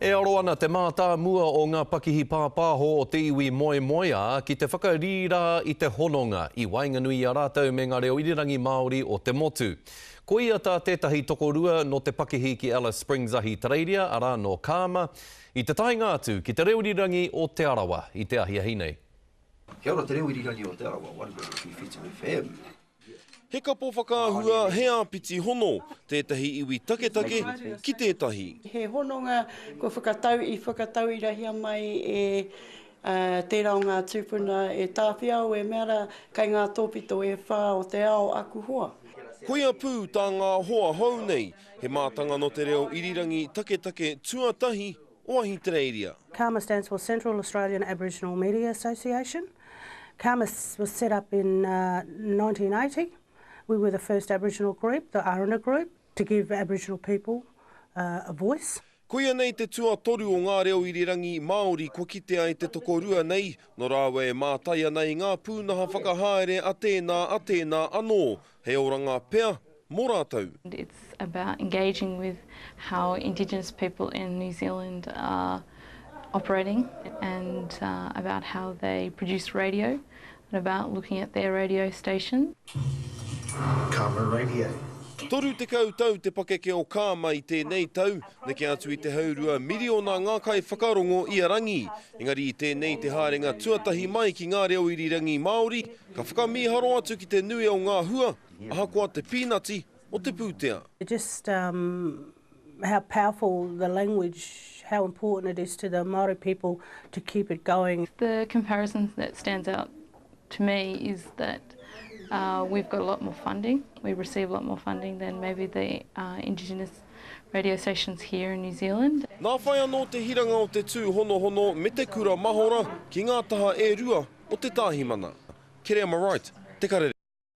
E aro ana te mātāmua o ngā pakihi pāpāho o te iwi moemoeā ki te whakarīrā i te hononga i waenganui i a rātou me ngā reo irirangi Māori o te motu. Koia tā tētahi tokorua nō te pakihi ki Alice Springs Ahitereiria, arā nō CAMA, i te taenga atu ki te reo irirangi o Te Arawa i te ahiahi nei. Kia ora te reo irirangi o Te Arawa, 103.7 FM. He kapo whakaahua, he āpiti hono, tētahi iwi taketake ki tētahi. He hononga kua whakatau i whakatauirahia mai e tērā o ngā tūpuna e Tāwhiao e mea rā, kei ngā tōpito e whā o te ao aku hoa. Koia pū tā ngā hoa hou nei, he mātanga nō te reo irirangi taketake tuatahi o Ahitereiria. CAMA stands for Central Australian Aboriginal Media Association. CAMA was set up in 1980. We were the first Aboriginal group, the Arana group, to give Aboriginal people a voice. Koia nei te tuatoru o ngā reo irirangi Māori kua kitea e te tokorua nei, nō rāua e mātai ana i ngā pūnaha whakahaere a tēnā, a tēnā anō, hei oranga pea mō rātou. It's about engaging with how Indigenous people in New Zealand are operating and about how they produce radio and about looking at their radio station. Karma Radio. 30 tau te pakeke o Karma i tēnei tau, neke atu i te haurua miriona ngā kaiwhakarongo ia rangi. Engari i tēnei te haerenga tuatahi mai ki ngā reo irirangi Māori, ka whakamīharo atu ki te nui o ngā hua, ahakoa te pīnati o te pūtea. Just how powerful the language, how important it is to the Māori people to keep it going. The comparison that stands out to me is that uh, we've got a lot more funding. We receive a lot more funding than maybe the uh, Indigenous radio stations here in New Zealand. Nā whai anō te hiranga o te tūhonohono me te kura mahora ki ngā taha e rua o te tāhimana. Kereama Wright, Te Karere.